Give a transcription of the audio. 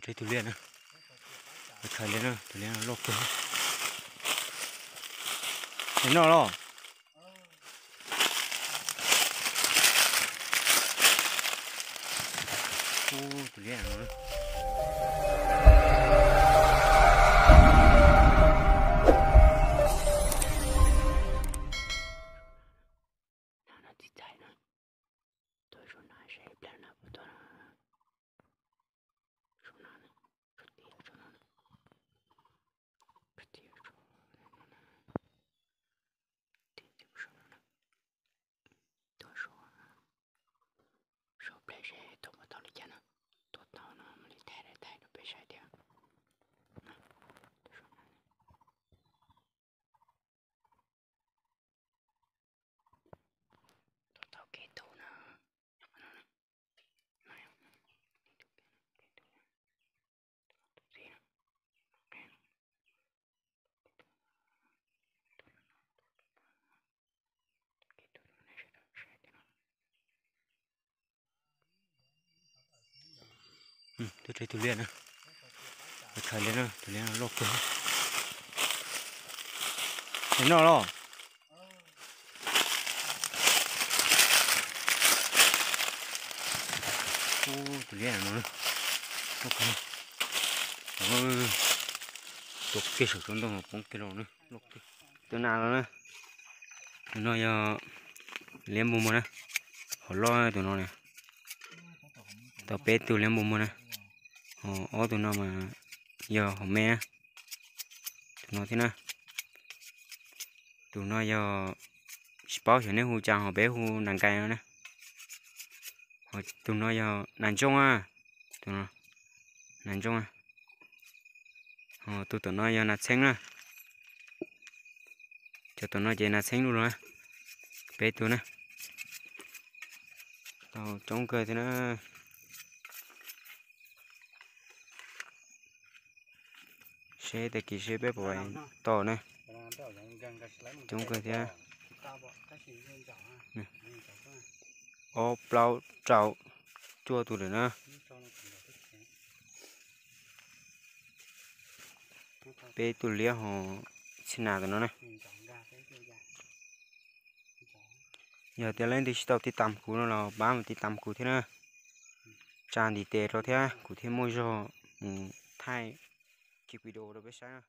Tus liab na, tus liab no loj kawg. Noj los. Tus liab no. No tsis txais no. Tuaj saum no seb plag no puas tuaj no. Saum no, saum tiaj saum no, saum tiaj saum no, saum no, tuaj saum, saum plag seb tuaj puas tau li cas no. Tuaj tau no mam li thaij thaij rau peb saib thiab. Tuaj tau kev tus na. Tuaj tau tus liab na, tus liab no loj kawg. Noj los. Tus liab no loj kawg. Tuaj kiag saum tsob ntoo poob kiag los na. Tus nas los na. Tus no yog liab npua muag na. Hov loj tus no na. Tau peb tug liab npua muag na. Ho ob tug no mas yog hom me na. Tus no thiab na. Tus no yog, tsis paub xyov nej hu cas ho peb hu nas nkais no na. Ho tus no yog nas ntsooj a. Tus no nas ntsooj a. Ho tus tom no yog nas txheeb na. Cov tom no ces nas txheeb lug los na. Peb tug na. Tau coob kawg thiab na. Seb tag kis seb peb puas tom na. Coob kawg thiab. Ob plaub rau cuaj tus lawm na. Peb tus liab ho txhij nas tom no na. Yog tias leej twg tsis tau tij tam kuv no los pab mus tij tam kuv thiab na. Tsa ntiv tes rau thiab kuv thiaj muaj zog mus thaij cov video rau peb saib na.